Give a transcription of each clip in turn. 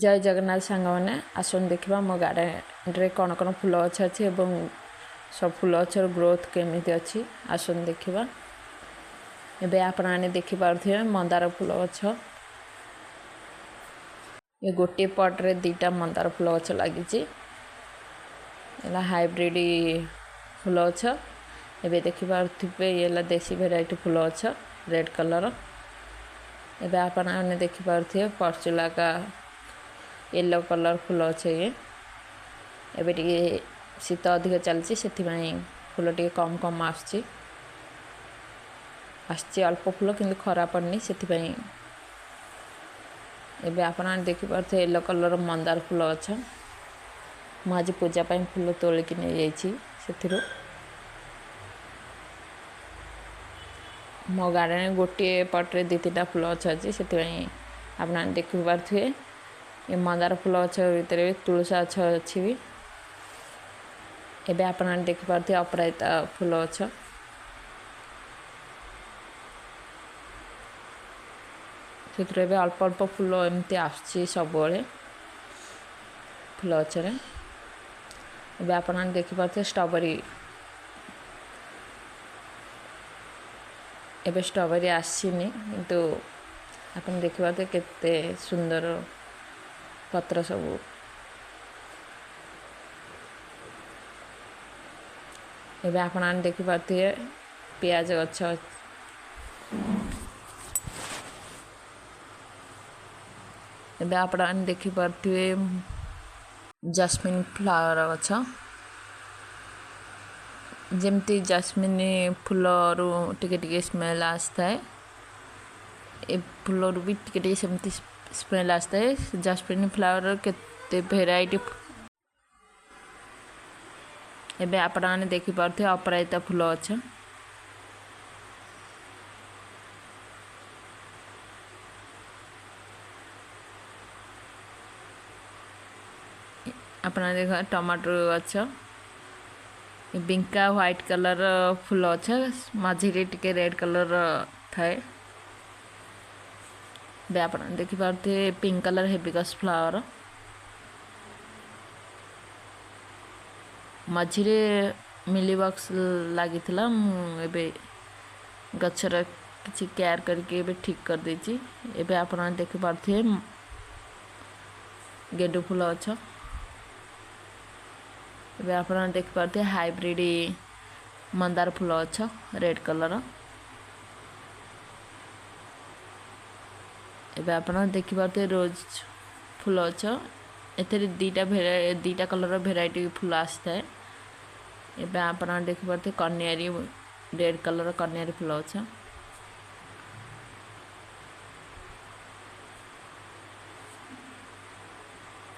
ଜୟ ଜଗନ୍ନାଥ ସାଙ୍ଗମାନେ, ଆସନ୍ତୁ ଦେଖିବା ମୋ ଗାର୍ଡ଼େନରେ କ'ଣ କ'ଣ ଫୁଲ ଗଛ ଅଛି ଏବଂ ସବୁ ଫୁଲ ଗଛର ଗ୍ରୋଥ୍ କେମିତି ଅଛି। ଆସନ୍ତୁ ଦେଖିବା। ଏବେ ଆପଣମାନେ ଦେଖିପାରୁଥିବେ ମନ୍ଦାର ଫୁଲ ଗଛ। ଏ ଗୋଟିଏ ପଟ୍ରେ ଦୁଇଟା ମନ୍ଦାର ଫୁଲ ଗଛ ଲାଗିଛି। ହେଲା ହାଇବ୍ରିଡ଼ ଫୁଲ ଗଛ। ଏବେ ଦେଖିପାରୁଥିବେ ଇଏ ହେଲା ଦେଶୀ ଭେରାଇଟି ଫୁଲ ଗଛ, ରେଡ଼୍ କଲର୍। ଏବେ ଆପଣମାନେ ଦେଖିପାରୁଥିବେ ପର୍ଚୁଲାକା ୟେଲୋ କଲର୍ ଫୁଲ ଗଛ ଇଏ। ଏବେ ଟିକେ ଶୀତ ଅଧିକ ଚାଲିଛି, ସେଥିପାଇଁ ଫୁଲ ଟିକେ କମ୍ କମ୍ ଆସୁଛି। ଆସିଛି ଅଳ୍ପ ଫୁଲ, କିନ୍ତୁ ଖରା ପଡ଼ିନି ସେଥିପାଇଁ। ଏବେ ଆପଣମାନେ ଦେଖିପାରୁଥିବେ ୟେଲୋ କଲର୍ ମନ୍ଦାର ଫୁଲ ଗଛ। ମୁଁ ଆଜି ପୂଜା ପାଇଁ ଫୁଲ ତୋଳିକି ନେଇଯାଇଛି ସେଥିରୁ। ମୋ ଗାର୍ଡ଼େନରେ ଗୋଟିଏ ପଟରେ 2 3ଟା ଫୁଲ ଗଛ ଅଛି, ସେଥିପାଇଁ ଆପଣମାନେ ଦେଖିପାରୁଥିବେ। ଏ ମନ୍ଦାର ଫୁଲ ଗଛ ଭିତରେ ବି ତୁଳସୀ ଗଛ ଅଛି ବି। ଏବେ ଆପଣମାନେ ଦେଖିପାରୁଥିବେ ଅପରାଜିତା ଫୁଲ ଗଛ। ସେଥିରେ ଏବେ ଅଳ୍ପ ଅଳ୍ପ ଫୁଲ ଏମିତି ଆସୁଛି ସବୁବେଳେ ଫୁଲ ଗଛରେ। ଏବେ ଆପଣମାନେ ଦେଖିପାରୁଥିବେ ଷ୍ଟ୍ରବେରୀ। ଏବେ ଷ୍ଟ୍ରବେରୀ ଆସିନି, କିନ୍ତୁ ଆପଣ ଦେଖିପାରୁଥିବେ କେତେ ସୁନ୍ଦର ପତ୍ର ସବୁ। ଏବେ ଆପଣମାନେ ଦେଖିପାରୁଥିବେ ପିଆଜ ଗଛ। ଏବେ ଆପଣମାନେ ଦେଖିପାରୁଥିବେ ଜାସ୍ମିନ୍ ଫ୍ଲାୱାର ଗଛ। ଯେମିତି ଜାସ୍ମିନ୍ ଫୁଲରୁ ଟିକେ ଟିକେ ସ୍ମେଲ୍ ଆସିଥାଏ, ଏ ଫୁଲରୁ ବି ଟିକେ ଟିକେ ସେମିତି ସ୍ମେଲ୍ ଆସିଥାଏ। ଜାସ୍ମିନ୍ ଫ୍ଲାୱାରର କେତେ ଭେରାଇଟି। ଏବେ ଆପଣମାନେ ଦେଖିପାରୁଥିବେ ଅପରାଜିତା ଫୁଲ ଗଛ। ଆପଣ ଦେଖ ଟମାଟୋ ଗଛ, ବିଙ୍କା ହ୍ୱାଇଟ୍ କଲର୍ ଫୁଲ ଗଛ, ମଝିରେ ଟିକେ ରେଡ଼୍ କଲର୍ ଥାଏ। ଏବେ ଆପଣ ଦେଖିପାରୁଥିବେ ପିଙ୍କ କଲର୍ ହେବିକସ୍ ଫ୍ଲାୱାର। ମଝିରେ ମିଲିବକ୍ସ ଲାଗିଥିଲା, ମୁଁ ଏବେ ଗଛର କିଛି କେୟାର କରିକି ଏବେ ଠିକ୍ କରିଦେଇଛି। ଏବେ ଆପଣ ଦେଖିପାରୁଥିବେ ଗେଣ୍ଡୁ ଫୁଲ ଗଛ। ଏବେ ଆପଣ ଦେଖିପାରୁଥିବେ ହାଇବ୍ରିଡ଼ ମନ୍ଦାର ଫୁଲ ଗଛ, ରେଡ଼୍ କଲର୍। ଏବେ ଆପଣ ଦେଖିପାରୁଥିବେ ରୋଜ୍ ଫୁଲ ଗଛ। ଏଥିରେ 2ଟା କଲର୍ର ଭେରାଇଟି ଫୁଲ ଆସିଥାଏ। ଏବେ ଆପଣ ଦେଖିପାରୁଥିବେ କନିଆରୀ, ରେଡ଼୍ କଲର୍ କନିଆରୀ ଫୁଲ ଗଛ।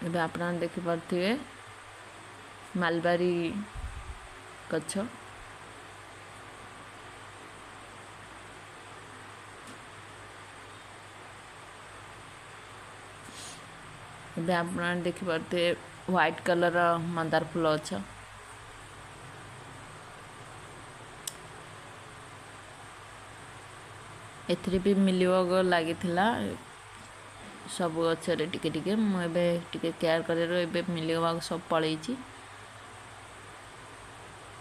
ଏବେ ଆପଣ ଦେଖିପାରୁଥିବେ ମାଲବାରୀ ଗଛ। ଏବେ ଆପଣ ଦେଖିପାରୁଥିବେ ହ୍ୱାଇଟ୍ କଲର୍ ମନ୍ଦାର ଫୁଲ ଗଛ। ଏଥିରେ ବି ମିଲିବଗ ଲାଗିଥିଲା ସବୁ ଗଛରେ ଟିକେ ଟିକେ। ମୁଁ ଏବେ ଟିକେ କେୟାର କରିବାରୁ ଏବେ ମିଲିବଗ ସବୁ ପଳେଇଛି।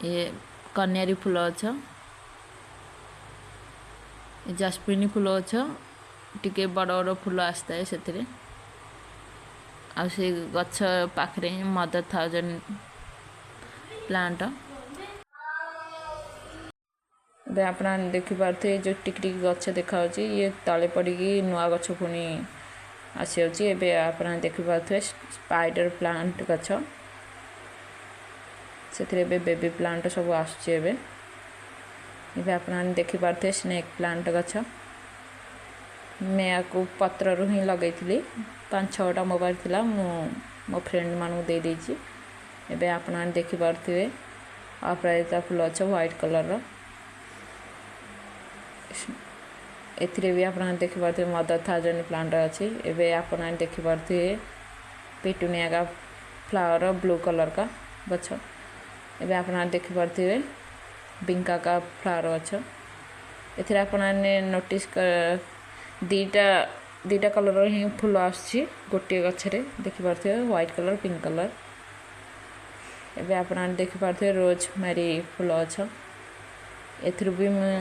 ଇଏ କନିଆରୀ ଫୁଲ ଗଛ, ଜାସ୍ମିନ୍ ଫୁଲ ଗଛ, ଟିକେ ବଡ଼ ବଡ଼ ଫୁଲ ଆସିଥାଏ ସେଥିରେ। ଆଉ ସେ ଗଛ ପାଖରେ ହିଁ ମଦର ଥାଉଜେଣ୍ଡ ପ୍ଲାଣ୍ଟ। ଏବେ ଆପଣ ଦେଖିପାରୁଥିବେ ଯେଉଁ ଟିକି ଟିକି ଗଛ ଦେଖାଯାଉଛି, ଇଏ ତଳେ ପଡ଼ିକି ନୂଆ ଗଛ ପୁଣି ଆସିଯାଉଛି। ଏବେ ଆପଣ ଦେଖିପାରୁଥିବେ ସ୍ପାଇଡର ପ୍ଲାଣ୍ଟ ଗଛ, ସେଥିରେ ଏବେ ବେବି ପ୍ଲାଣ୍ଟ ସବୁ ଆସୁଛି। ଏବେ ଏବେ ଆପଣମାନେ ଦେଖିପାରୁଥିବେ ସ୍ନେକ୍ ପ୍ଲାଣ୍ଟ ଗଛ। ମୁଁ ଏହାକୁ ପତ୍ରରୁ ହିଁ ଲଗେଇଥିଲି, 5 6ଟା ମୋ ପାଖରେ ଥିଲା, ମୁଁ ମୋ ଫ୍ରେଣ୍ଡମାନଙ୍କୁ ଦେଇଦେଇଛି। ଏବେ ଆପଣମାନେ ଦେଖିପାରୁଥିବେ ଅପରାଜିତା ଫୁଲ ଗଛ ହ୍ୱାଇଟ୍ କଲର୍ର। ଏଥିରେ ବି ଆପଣମାନେ ଦେଖିପାରୁଥିବେ ମଦର ଥାଉଜେଣ୍ଡ ପ୍ଲାଣ୍ଟ ଅଛି। ଏବେ ଆପଣମାନେ ଦେଖିପାରୁଥିବେ ପିଟୁନିଆ କା ଫ୍ଲାୱାର ବ୍ଲୁ କଲର୍ କା ଗଛ। ଏବେ ଆପଣମାନେ ଦେଖିପାରୁଥିବେ ବିଙ୍କା କା ଫ୍ଲାୱାର ଗଛ। ଏଥିରେ ଆପଣମାନେ ନୋଟିସ୍ 2ଟା ଦୁଇଟା କଲର୍ର ହିଁ ଫୁଲ ଆସୁଛି ଗୋଟିଏ ଗଛରେ, ଦେଖିପାରୁଥିବେ ହ୍ୱାଇଟ୍ କଲର୍, ପିଙ୍କ କଲର୍। ଏବେ ଆପଣ ଦେଖିପାରୁଥିବେ ରୋଜ୍ ମ୍ୟାରି ଫୁଲ ଗଛ। ଏଥିରୁ ବି ମୁଁ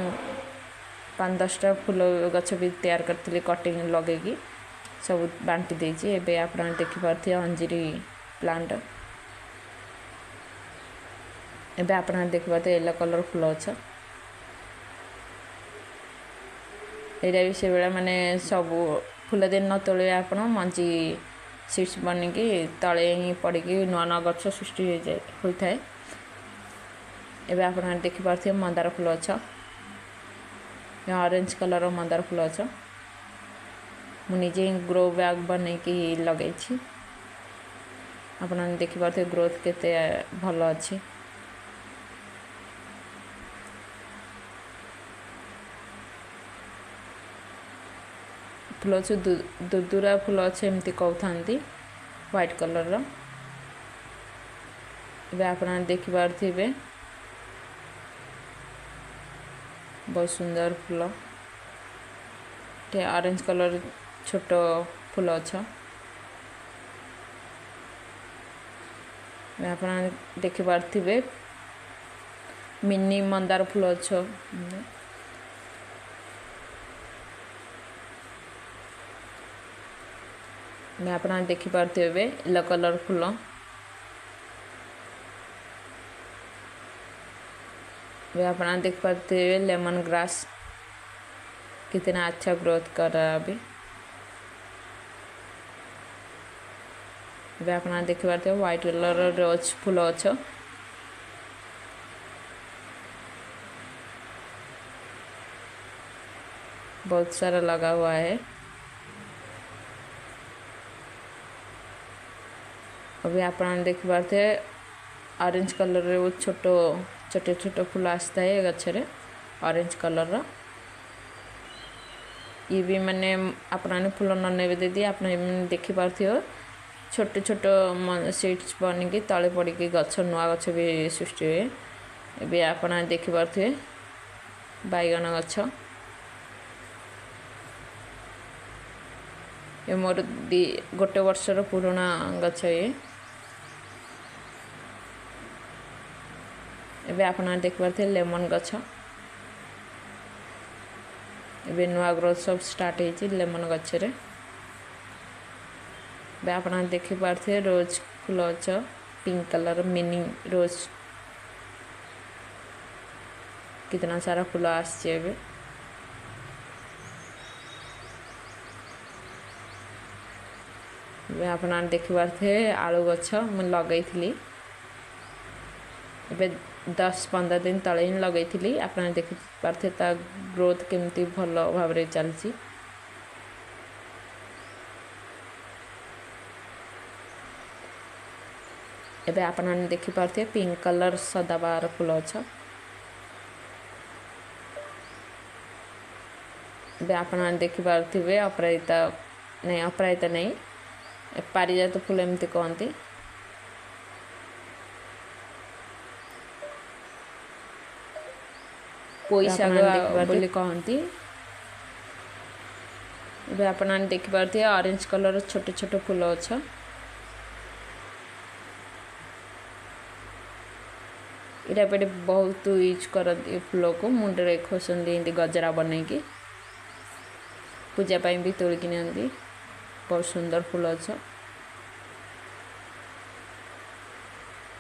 5-10ଟା ଫୁଲ ଗଛ ବି ତିଆରି କରିଥିଲି, କଟିଂ ଲଗେଇକି ସବୁ ବାଣ୍ଟି ଦେଇଛି। ଏବେ ଆପଣ ଦେଖିପାରୁଥିବେ ଅଞ୍ଜିରି ପ୍ଲାଣ୍ଟ। ଏବେ ଆପଣ ଦେଖିପାରୁଥିବେ ୟେଲୋ କଲର୍ ଫୁଲ ଗଛ। ଏଇଟା ବି ସେଇଭଳିଆ, ମାନେ ସବୁ ଫୁଲ ଦିନ ନ ତୋଳିବେ ଆପଣ, ମଞ୍ଜି ସିଡ୍ସ ବନିକି ତଳେ ହିଁ ପଡ଼ିକି ନୂଆ ନୂଆ ଗଛ ସୃଷ୍ଟି ହେଇଯାଏ ହୋଇଥାଏ। ଏବେ ଆପଣ ଦେଖିପାରୁଥିବେ ମନ୍ଦାର ଫୁଲ ଗଛ, ଅରେଞ୍ଜ କଲର୍ ମନ୍ଦାର ଫୁଲ ଗଛ। ମୁଁ ନିଜେ ହିଁ ଗ୍ରୋ ବ୍ୟାଗ୍ ବନେଇକି ଲଗେଇଛି। ଆପଣ ଦେଖିପାରୁଥିବେ ଗ୍ରୋଥ୍ କେତେ ଭଲ ଅଛି। ଫୁଲ ଗଛ ଦୁଦୁରା ଫୁଲ ଗଛ ଏମିତି କହୁଥାନ୍ତି, ହ୍ୱାଇଟ୍ କଲର୍ର। ଏବେ ଆପଣ ଦେଖିପାରୁଥିବେ ବହୁତ ସୁନ୍ଦର ଫୁଲ, ଅରେଞ୍ଜ କଲର୍ ଛୋଟ ଫୁଲ ଗଛ। ଆପଣ ଦେଖିପାରୁଥିବେ ମିନି ମନ୍ଦାର ଫୁଲ ଗଛ। ଆପଣ ଦେଖିପାରୁଥିବେ ୟେଲୋ କଲର୍ ଫୁଲ। ଏବେ ଆପଣ ଦେଖିପାରୁଥିବେ ଲେମନ ଗ୍ରାସ୍, कितना अच्छा ग्रोथ कर रहा है अभी। ଏବେ ଆପଣ ଦେଖିପାରୁଥିବେ ହ୍ୱାଇଟ୍ କଲର୍ ରୋଜ୍ ଫୁଲ ଗଛ। बहुत सारा लगा हुआ है। अभी ଆପଣ ଦେଖିପାରୁଥିବେ ଅରେଞ୍ଜ କଲର୍ର ଛୋଟ ଛୋଟ ଛୋଟ ଫୁଲ ଆସିଥାଏ ଏ ଗଛରେ, ଅରେଞ୍ଜ କଲର୍ର। ଇଏ ବି ମାନେ ଆପଣମାନେ ଫୁଲ ନ ନେବେ ଯଦି ଆପଣ ଏମିତି ଦେଖିପାରୁଥିବେ ଛୋଟ ଛୋଟ ସିଡ୍ସ ବନିକି ତଳେ ପଡ଼ିକି ଗଛ, ନୂଆ ଗଛ ବି ସୃଷ୍ଟି ହୁଏ। ଏବେ ଆପଣ ଦେଖିପାରୁଥିବେ ବାଇଗଣ ଗଛ। ଏ ମୋର ଗୋଟେ ବର୍ଷର ପୁରୁଣା ଗଛ ଇଏ। ଏବେ ଆପଣ ଦେଖିପାରୁଥିବେ ଲେମନ୍ ଗଛ। ଏବେ ନୂଆ ଗ୍ରୋଥ୍ ସବୁ ଷ୍ଟାର୍ଟ ହେଇଛି ଲେମନ୍ ଗଛରେ। ଏବେ ଆପଣ ଦେଖିପାରୁଥିବେ ରୋଜ୍ ଫୁଲ ଗଛ, ପିଙ୍କ କଲର୍ ମିନି ରୋଜ୍। कितना सारा ଫୁଲ ଆସିଛି ଏବେ। ଏବେ ଆପଣ ଦେଖିପାରୁଥିବେ ଆଳୁ ଗଛ ମୁଁ ଲଗେଇଥିଲି, ଏବେ 10-15 ଦିନ ତଳେ ହିଁ ଲଗେଇଥିଲି। ଆପଣ ଦେଖିପାରୁଥିବେ ତା ଗ୍ରୋଥ୍ କେମିତି ଭଲ ଭାବରେ ଚାଲିଛି। ଏବେ ଆପଣମାନେ ଦେଖିପାରୁଥିବେ ପିଙ୍କ କଲର୍ ସଦାବାହାର ଫୁଲ ଗଛ। ଏବେ ଆପଣମାନେ ଦେଖିପାରୁଥିବେ ଅପରାଜିତା, ନାଇଁ ଅପରାଜିତା ନାଇଁ, ପାରିଜାତ ଫୁଲ ଏମିତି କହନ୍ତି। ପୋଇ ଶାଗ ବୋଲି କହନ୍ତି। ଏବେ ଆପଣମାନେ ଦେଖିପାରୁଥିବେ ଅରେଞ୍ଜ କଲର୍ ଛୋଟ ଛୋଟ ଫୁଲ ଗଛ। ଏଇଟା ଏପଟେ ବହୁତ ୟୁଜ୍ କରନ୍ତି ଏ ଫୁଲକୁ, ମୁଣ୍ଡରେ ଖୋସନ୍ତି ଏମିତି ଗଜରା ବନେଇକି, ପୂଜା ପାଇଁ ବି ତୋଳିକି ନିଅନ୍ତି। ବହୁତ ସୁନ୍ଦର ଫୁଲ ଗଛ।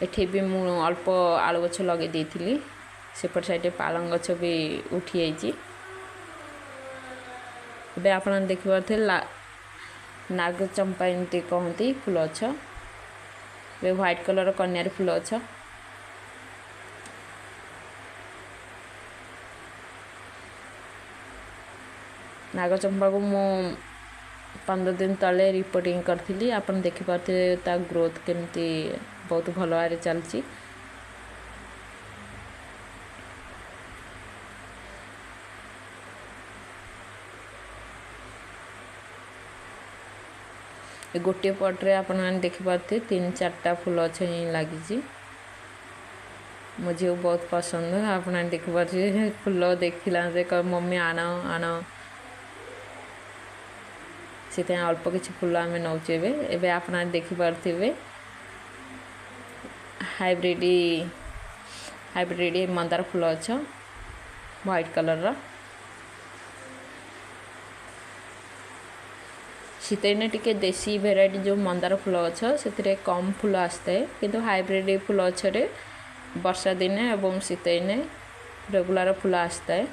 ଏଠି ବି ମୁଁ ଅଳ୍ପ ଆଳୁ ଗଛ ଲଗେଇ ଦେଇଥିଲି। ସେପଟ ସାଇଡ଼୍ରେ ପାଳଙ୍ଗ ଗଛ ବି ଉଠିଯାଇଛି। ଏବେ ଆପଣ ଦେଖିପାରୁଥିବେ ନାଗଚମ୍ପା ଏମିତି କହନ୍ତି ଫୁଲ ଗଛ। ଏବେ ହ୍ୱାଇଟ୍ କଲର୍ କନିଆରୀ ଫୁଲ ଗଛ। ନାଗଚମ୍ପାକୁ ମୁଁ 15 ଦିନ ତଳେ ରିପୋର୍ଟିଂ କରିଥିଲି। ଆପଣ ଦେଖିପାରୁଥିବେ ତା ଗ୍ରୋଥ୍ କେମିତି ବହୁତ ଭଲ ଭାବରେ ଚାଲିଛି। ଏ ଗୋଟିଏ ପଟରେ ଆପଣମାନେ ଦେଖିପାରୁଥିବେ 3-4ଟା ଫୁଲ ଗଛ ହିଁ ଲାଗିଛି। ମୋ ଝିଅକୁ ବହୁତ ପସନ୍ଦ। ଆପଣମାନେ ଦେଖିପାରୁଥିବେ ଫୁଲ ଦେଖିଲା ସେ କହିବ ମମି ଆଣ ଆଣ। ସେଥିପାଇଁ ଅଳ୍ପ କିଛି ଫୁଲ ଆମେ ନେଉଛୁ ଏବେ। ଏବେ ଆପଣ ଦେଖିପାରୁଥିବେ ହାଇବ୍ରିଡ଼ ହାଇବ୍ରିଡ଼ ମନ୍ଦାର ଫୁଲ ଗଛ, ହ୍ୱାଇଟ୍ କଲର୍ର। ଶୀତ ଦିନେ ଟିକେ ଦେଶୀ ଭେରାଇଟି ଯେଉଁ ମନ୍ଦାର ଫୁଲ ଗଛ, ସେଥିରେ କମ୍ ଫୁଲ ଆସିଥାଏ, କିନ୍ତୁ ହାଇବ୍ରିଡ଼ ଫୁଲ ଗଛରେ ବର୍ଷା ଦିନେ ଏବଂ ଶୀତ ଦିନେ ରେଗୁଲାର ଫୁଲ ଆସିଥାଏ।